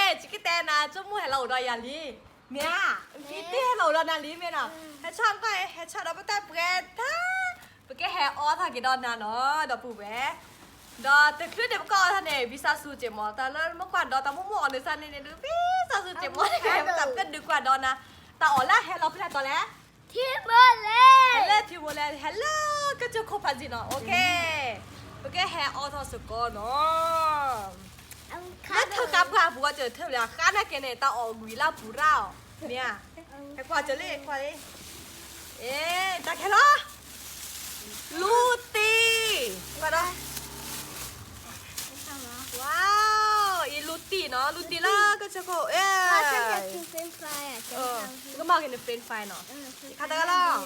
ယကတဲနၤ ဆိကမိၣ်ဟဲလီၤအိၣ်ဒီးယၤလံ, မ့ၢ်ဧါ, ဖံတ့ၢ်ဟဲလီၤအိၣ်ဒီးနၤလံမ့ၢ်နီၤ, ဟဲဆီၣ်ကွၢ် ဟဲဆီၣ်ဒီးပတၢ်ပှဲၤထါ, ပကဟဲအီထီၣ်က့ၤဒီးနၤနီၤ ဒီပုၢ်ဝဲၢ်, ဒီးတချုးန့ၣ်ပကအီထီၣ်န့ၣ် ဝံသးစူၤစ့ၢ်မီၤ တၢ်လၢမ့ၢ်ကွၢ်ဒီးတၢ်မိၢ်မိၢ်အီၤန့ၣ်စ့ၢ်န့ၣ်န့ၣ် ဝံသးစူၤစ့ၢ်မီၤ တၢ်ပကဒုးကွၢ်ဒီးနၤ, တၢ်အီၣ်လၢဟဲလီၤဖဲလဲၣ်တီၤလဲၣ် ထံမိၢ်လဲၣ်, ဟဲလၢထံမိၢ်လဲၣ် ဟဲလၢကစၢၢ်ခိၣ်ဖးစံနီၤ, အိၣ်ခ့, ပကဟဲအီထီၣ်စ့ၢ်ကီးနီၤ, လၢထၢၣ်ကါပှၢ်ပူၤအီၤစၢၢ်ထၢၣ်လၢအဃါနာ်က့န့ၣ် တၢ်အီၣ်ဝံၤလၢပူၤရၣ်အီၤ, မ့ၢ်ဧါ, ဟဲကွၢ်စၢၢ်လံ ကွၢ်လံ, တၢ်ခဲလီၤ, လူတံၢ်, ကွၢ်ဒီး ဝါ, အံၤလူတံၢ်နီၤ လူတံၢ်လၢကစၢၢ်ခိၣ်, ကမၤက့ၤန့ၣ် French fry နီၤ, ယခါတဂၤလီၤ,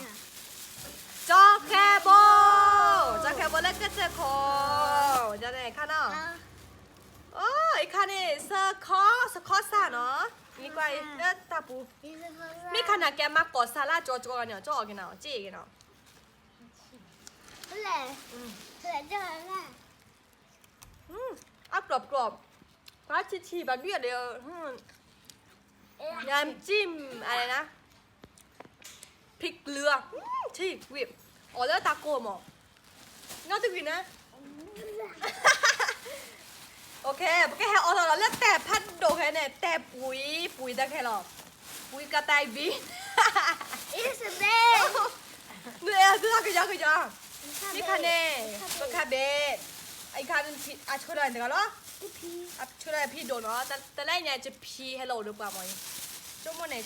ကၠီဃဲဘိ, ကၠီဃဲဘိလၢကစၢၢ်ခိၣ်, ယခါနီၤ, အံၤခါန့ၣ် စခီ, စခီစၢ်နီၤ, မ့ၢ်ကွၢ်အံၤလၢတၢ်ပူၤ, မ့ၢ်ခါန့ၣ်ကဲမၤကီၢ်စၢ်လၢကၠီကၠီန့ၣ် ကၠီအီၣ်က့ၤနီၤ ကၠီအီၣ်က့ၤနီၤ အါပျီၢ်ပျီၢ်, ကွၢ်ထံထံဘၣ်ဒုးဒီး, ယမ်ကၠံၣ် อะไรนะ, พริกเกลือ, ထံဝံၤ, အီၣ်လၢတၢ်ကိၢ်မး, နီတဂံၢ်န့ၣ်, ပကဟဲအီထီၣ်ဒီးလၢတဲာ်ဖးဒိၣ်ခဲန့ၣ် တဲာ်ပှံၤ ပှံၤတၢ်ခဲလီၤ, ပှံၤကတၢၢ်ဘံ နအဲၣ်သုထီၣ်ကယီကယီ, မ့ၢ်ခါန့ၣ်, ပခါဘ့ၣ်, အံၤခါန့ၣ် အဆှၢလီၤန့ၣ်တဂၤလီၤ, အဆှၢလီၤဖံဒိၣ်နီၤ, တလဲညါကဖံဟဲလီၤအိၣ်ဒီးပှၤမီၤအံၤ, ဆိကမိၣ်န့ၣ်,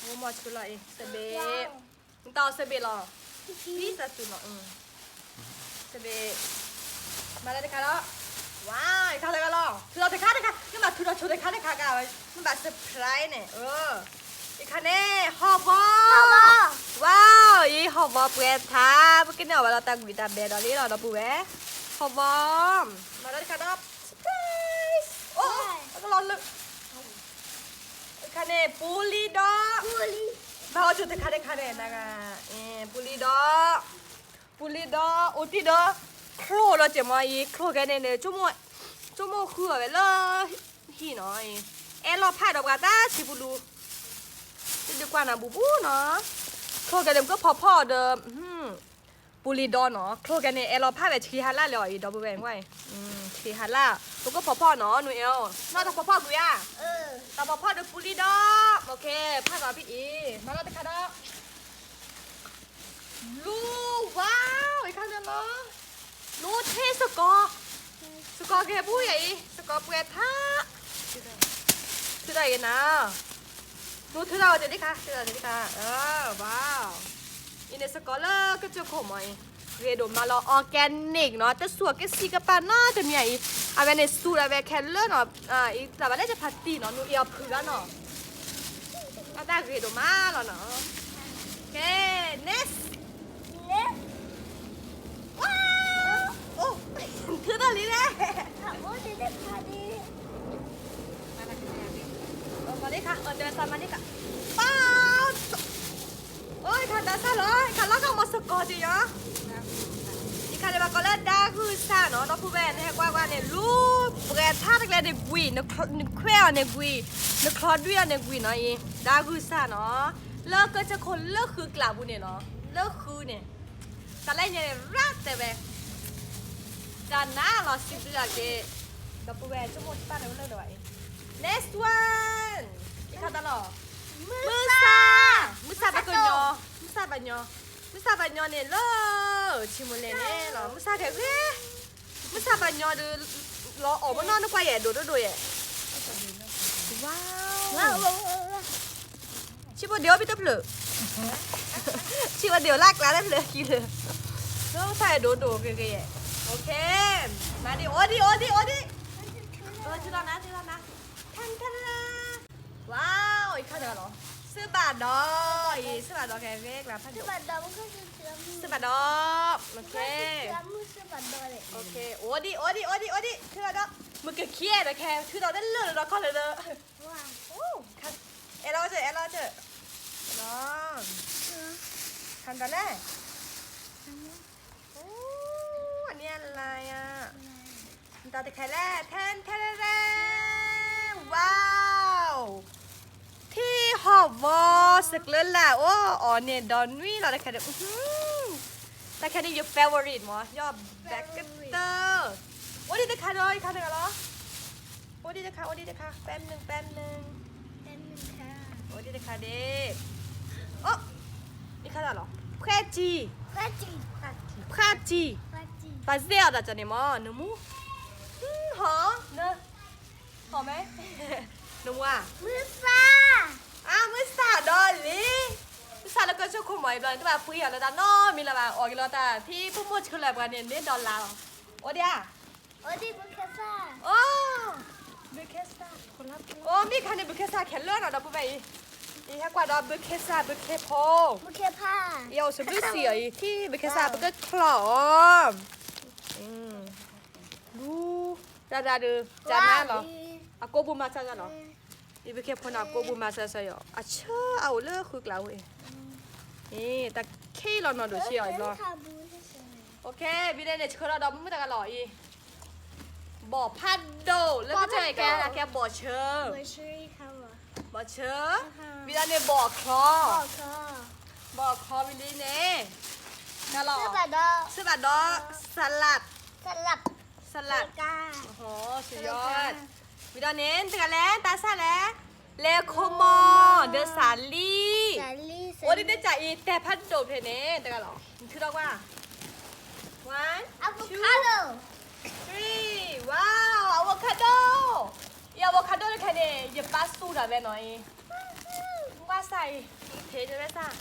မိၢ်မီၤဆှၢလီၤအံၤ စဘ့ၣ်, နတၢ်အီၣ်စဘ့ၣ်လီၤ, ဖံသးစူၤနီၤ, စဘ့ၣ်, မၤလၢတခါလီၤ, ဝါ, တခါတခါလီၤ, ထုးလီၤတခါတခါ, နဘၣ်ထုးလီၤဆိတခါတခါက, နဘၣ် surprise န့ၣ်, အံၤခါန့ၣ် ဟီၣ်ဘီ, ဝါ, အံၤဟီၣ်ဘီပှဲၤထါ, ပကန့ၢ်အီၣ်ဝဲလီၤတၢ်ကွံာ်တၢ်ဘဲဒီးလံလီၤ ဒီပုၢ်ဝဲၢ်, ဟီၣ်ဘီ, မၤလၢတခါဒီး surprise, အိၣ်, အကလီၤလၢ အခါန့ၣ် ပူလံဒီး, ဘၣ်အီၣ်ဆိတခါတခါန့ၣ်, ပူလံဒီး, ပူလံဒီး အိၣ်တံၢ်ဒီး, ချိၣ်ဒီးက့ၤမီၤအံၤ ချိၣ်ခဲန့ၣ်န့ၣ်, ဆိကမိၣ်ဃုအီၤဝဲလၢဟံၣ်နီၤ, အဲၣ်လီၤဖးဒီးပှၤတၢ်ဆံးပူလူ, တဒုးကွၢ်နၤဘူးဘူးနီၤ, ချိၣ်ခဲန့ၣ် ပကဖီၣ်ဖီၣ်အီၤဒီး ပူလံဒီးနီၤ, ချိၣ်ခဲန့ၣ် အဲၣ်လီၤဖးဝဲဆံးဟါလၣ်လၢအီၤအံၤ ဒီပုၢ်ဝဲၢ်ကွၢ်အံၤ, ဆံးဟါလၣ်, ပကဖီၣ်ဖီၣ်နီၤ နူအဲၣ်, နီၢ်တၢ်ဖီၣ်ဖီၣ်ကွံာ်ဧါ, တၢ်ဖီၣ်ဖီၣ်ဒီးပူလံဒီး, ဖးဒီးဖံအံၤ မၤလီၤတခါဒီး, လူၤ ဝါ, အံၤခါန့ၣ်လီၤ, လူၤထ့စကီၤ, စကီၤကဟဲဘူးယၤအံၤ စကီၤပှဲၤထါ, ထုးထီၣ်အံၤနၤ, လူၤထုးထီၣ်အီၤတဒ့ခါ, ထုးထီၣ်တဒ့ခါ, ဝါ, အံၤန့ၣ်စကီၤလၢကစၢၢ်ခိၣ်မီၤအံၤ, ဂ့ၤဒိၣ်မးလီၤ organic နီၤ, တစူၢ်က့ၤစံးကပၤနီတမံၤအံၤ, အဝဲန့ၣ်စူၢ်ဒၣ်ဝဲခဲလၢာ်နီၤ, အံၤတၢ်ဘၣ်လဲၣ်တဖးတံၢ်နီၤ နူအံၤအီၤဖုးဂၤနီၤ အတၢ်ဂ့ၤဒိၣ်မးလီၤနီၤ, ကဲ, next, ဝါ, အိၣ်, ထုးထီၣ်လံလဲၣ်, မၤလံခါ, ပၢ်, အိၣ် ယခါတၢ်ဆၣ်လီၤ, ယခါလီၤကမီၤစကီၤက့ၤယီၤ, ယခါန့ၣ်ဘၣ်ကိးလၢဒါဂုၢ်ဆၣ်နီၤ, ဒီပုၢ်ဝဲၢ်န့ၣ်ဟဲကွၢ်ကွၢ်န့ၣ် လူၤပှဲၤထါတကျဲန့ၣ်ကွံာ်, နခွဲးအီၤန့ၣ်ကွံာ်, နချီဒွံၣ်အီၤန့ၣ်ကွံာ်နီၤအံၤ, ဒါဂုၢ်ဆၣ်နီၤ, လၢကစၢၢ်ခိၣ်လၢဃုကျးပူၤန့ၣ်နီၤ, လၢဃုန့ၣ်, တၢ်လၢညါန့ၣ် ရၣ်တဲဝဲ တၢ်နါလီၤစံးဘျုးအက့ၤ, ဒီပုၢ်ဝဲၢ်ဆိကမိၣ်တပၣ်န့ၣ်ဝဲလၢဒိးဘၣ်အံၤ, next one, ယခါတၢ်လီၤ, မုၢ်ဆၣ်, မုၢ်ဆၣ်ဘၣ်ကညီ, မုၢ်ဆၣ်ဘၣ်ညီ, မုၢ်ဆၣ်ဘၣ်ညီန့ၣ်လၢ, ဆံမိၢ်လဲၣ်န့ၣ်လီၤ, မုၢ်ဆၣ်ခဲဂ့ၤ, မုၢ်ဆၣ်ဘၣ်ညီဒီး, လီၤအီၣ်မနီၢ်နကွၢ်ယဲၢ်ဒိၣ်ဒိၣ်ဒိၣ်ယဲၢ်, ဝါ ဆံဘိဒ့အီၣ်ဘံၣ်တဖျၢၣ်, ဆံဘိဒ့အီၣ်လၢကျါတဖျၢၣ်ခံဖျၢၣ်, လၢမုၢ်ဆၣ်ဒိၣ်ဒိၣ်ဂ့ၤဂ့ၤယဲၢ်, အိၣ်ဒံး အိၣ်ဒံး အိၣ်ဒံး, ထုးလီၤနၤ ထုးလီၤနၤ, ထၢၣ်ထၢၣ်, ဝါ, အံၤခါတဂၤလီၤ, စၢဘၣ်ဒီး, အံၤ စၢဘၣ်ဒီးကဲဂ့ၤကျါဖးဒိၣ်, စၢဘၣ်ဒီး, အိၣ်ဒံး အိၣ်ဒံး အိၣ်ဒံး အိၣ်ဒံး, ထုးလီၤဒီး, မုၢ်ကခံအဲၣ်ဒိးခဲ ထုးလီၤတလၢာ်လၢဒီးခီလၢာ်လၢ, အဲၣ်လီၤစၢၢ် အဲၣ်လီၤစၢၢ်, လီၤ, ခါတလဲၣ်, အိၣ် အနံၣ်အလါယါ, နတၢ်တခဲလဲၣ်, ထၢၣ်ထၢၣ်ရဲရဲ, Wow, ထံဟီၣ်ဝီ စကျၢၤလၢ်အိၣ်အီၤန့ၣ် ဒီနွံလီၤတခါဒီး, တခါန့ၣ် ယ favorite မး ယ ဘၣ်ကတၢၢ်, အိၣ်ဒံးတခါဒီး ယခါတဂၤလီၤ, အိၣ်ဒံးတခါ အိၣ်ဒံးတခါ แป๊บนึง แป๊บนึง, အိၣ်ဒံးတခါဒ့ၣ်, အိၣ်, ယခါတဂၤလီၤ, ဖှဲးကံ, ဖှဲးကံ, ပာ်စ့ၢ်အီၤတၢ်ကီန့ၣ်မး နမူ, ဟီၣ်, ဟီၣ်မး, နမူဧါ, မုၢ်ဆၣ်, အါ မုၢ်ဆၣ်ဒီးလံ, မုၢ်ဆၣ်လၢကၠိခိၣ်မး အံၤဘျီန့ၣ် တဘၣ်ပှ့ၤအီၤလၢတၢ်နီတမံၤလၢၤဘၣ် အီၣ်က့ၤလီၤတၢ် ဖဲဖိမိၢ်ဆှၢလၢပှၤန့ၣ် န့ၢ်ဒီလါလီၤ, အိၣ်ဒံးဧါ, အိၣ်ဒံး ဘုခ့စၢ်, အိၣ်, ဘုခ့စၢ်, အိၣ်မ့ၢ်ခါန့ၣ် ဘုခ့စၢ်ခဲလၢာ်နီၤ ဒီပုၢ်ဝဲၢ်အံၤ, အံၤဟဲကွၢ်ဒီး ဘုခ့စၢ် ဘုခ့ဖိ, ဘုခ့ဖါ, ယအိၣ်စဘုစံၣ်အီၤအံၤ ထံ ဘုခ့စၢ် ပကချီအီၤ, လူ, တၢ်တၢ်ဒုး ကနါလီၤ, အကိးပူၤမၤစၢၤလီၤ, အံၤ ဘုခ့ဖိန့ၣ် အကိးပူၤမၤစၢၤစၢၤအီၤ အဆၢအအိၣ်လၢဃုကျးဝဲအံၤ, တၢ်ခံလီၤနီၢ်ဒိၣ်ဆံးအီၤအံၤဘျီ, ဘံဒဲးန့ၣ်ဆှၢလီၤဒီးမုၢ်တဂၤလီၤအံၤ, ဘီၣ်ဖးဒိၣ် လၢကစၢၢ်အံၤကဲကဲဘီၣ်ဆၢ, ဘီၣ်ဆၢ, ဘံဒဲးန့ၣ်ဘီၣ်ချီ, ဘီၣ်ချီဘံဒဲးန့ၣ်, နလီၤ, စၢဘၣ်ဒီး salad, salad, ဘီၣ်ဆၢ, ဘံဒဲးန့ၣ် တဂၤလဲၣ် တၢ်ဆၣ်လဲၣ်, လဲၤခိမီၤ ဒီးစးလံ, အိၣ်ဒ်တကးအံၤ တဲဖးဒိၣ်ဖဲန့ၣ် တဂၤလီၤ, နထုးထီၣ်ကွၢ်, one, two, avocado, three, wow, avocado, အံၤ avocado တခါန့ၣ် ယပၢ်စူၢ်တၢ်ဝဲနီၤအံၤ, ကွၢ်စၢ်အံၤ, ဖဲန့ၣ်ဝဲစၢ်,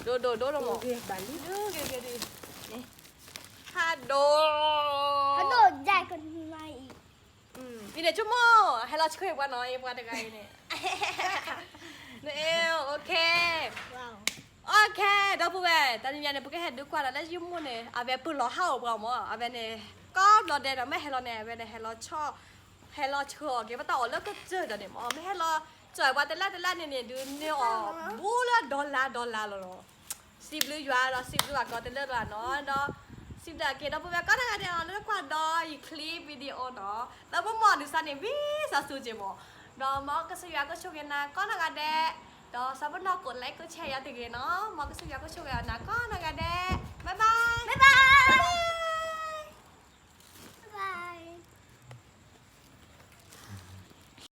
ဒိၣ်ဒိၣ်ဒိၣ်ဒိၣ်မး, ဖးဒိၣ်, ဖးဒိၣ်ဒၣ်ကနံၤမးအံၤ, အံၤန့ၣ်ဆိကမိၣ် ဟဲလီၤဆှၢပှၤနီၤအံၤ ပှၤတဂၤအံၤန့ၣ်, နအဲၣ်, OK, OK, ဒီပုၢ်ဝဲၢ် တနံၤညါန့ၣ် ပကဟဲဒုးကွၢ်ဒီးလၢယမိၢ်န့ၣ် အဝဲပၢၤလီၤဟးအိၣ်ပှၤမး အဝဲန့ၣ်, ကီဘျီဒဲးဒီး မ့ၢ်ဟဲလီၤန့ၣ် အဝဲန့ၣ် ဟဲလီၤ, ဟဲလီၤဆှၢအီၤက့ၤ ပတၢ်အီၣ်လၢကစၢၢ်ဒီးန့ၣ်မး မ့ၢ်ဟဲလီၤ, ကၠီၣ်ပှၤတလၢတလၢန့ၣ်န့ၣ် ဒုးန့ၢ်အီၤဘူးလၢ dollar dollar လီၤလီၤ, စံးဘျုးယွၤဒီး စံးဘျုးအကီတလၢတဂၤနီၤဒီး, စံးဘျုးအက့ၤ ဒီပုၢ်ဝဲၢ်ကိးဂၤဒဲးအီၤ လၢကွၢ်ဒီးယ clip video နီၤ, လၢမ့ၢ်မီၢ်ဒုးစါန့ၣ် ဝံသးစူၤက့ၤမး, ဒီးမ်ကစၢ်ယွၤကဆိၣ်ဂ့ၤနၤကိးဂၤဒဲး, ဒီးစီၤပနီၣ် ကိး like ကိး share ယၤတဂ့ၤနီၤ, မ်ကစၢ်ယွၤကဆိၣ်ဂ့ၤအီၤနၤကိးဂၤဒဲး, bye bye.